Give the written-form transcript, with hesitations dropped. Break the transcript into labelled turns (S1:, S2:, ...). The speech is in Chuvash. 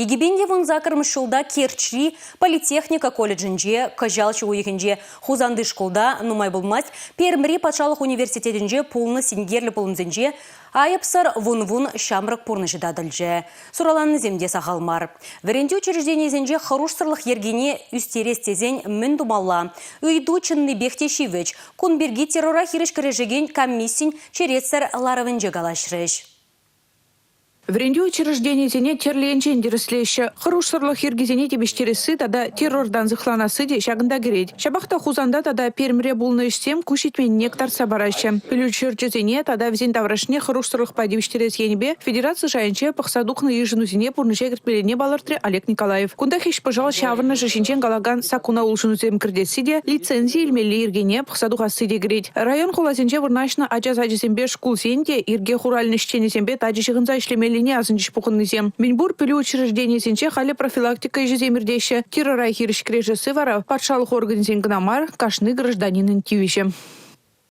S1: 2018-мӗш ҫулта Керчьри политехника колледжӗнче, кӑҫал ҫу уйӑхӗнче Хусанти шкулта нумай пулмасть Пермьри патшалӑх университетӗнче пулнӑ синкерлӗ пулӑмсенче айӑпсӑр вун-вун ҫамрӑк пурнӑҫӗ татӑлчӗ. Сураланнисем те сахал мар. Вӗрентӳ учрежденийӗсенче хӑрушсӑрлӑх йӗркине ӳстерес тесен мӗн тумалла? Ыйту чӑннипех те ҫивӗч. Кун пирки террора хирӗҫ кӗрешекен комиссин черетсӗр ларӑвӗнче калаҫрӗҫ.
S2: Вӗрентӳ учрежденийӗсене тӗрлӗ енчен тӗрӗслеҫҫӗ. Хӑрушсӑрлӑх йӗркисене тивӗҫтересси тата террортан сыхланасси те ҫакӑнта кӗрет. Ҫапах та Хусанта тата Пермьре пулнӑ ӗҫсем ку ҫитменнине кӑтартса параҫҫӗ. Пӗлӳ ҫурчӗсене тата вӗсен таврашне хӑрушсӑрлӑхпа тивӗҫтерес енӗпе федераци шайӗнче пӑхса тухнӑ йышӑнусене пурнӑҫа кӗртмеллине палӑртрӗ Олег Николаев. Кунта хӗҫ-пӑшал ҫаврӑнӑшӗ ҫинчен калакан саккуна улшӑнусем кӗртесси те, лицензи илмелли йӗркене пӑхса тухасси те кӗрет. Район-хуласенче вырнаҫнӑ ача сачӗсемпе шкулсен те йӗрке хуралӗн ӗҫченӗсемпе тачӑ ҫыхӑнса ӗҫлемеллине асӑнчӗҫ пухӑннисем. Мӗнпур пӗлӳ учрежденийӗсенче халӗ профилактика ӗҫӗсем иртеҫҫӗ. Террора хирӗҫ кӗрешесси вара патшалӑх органӗсен кӑна мар, кашни гражданинӑн тивӗҫӗ.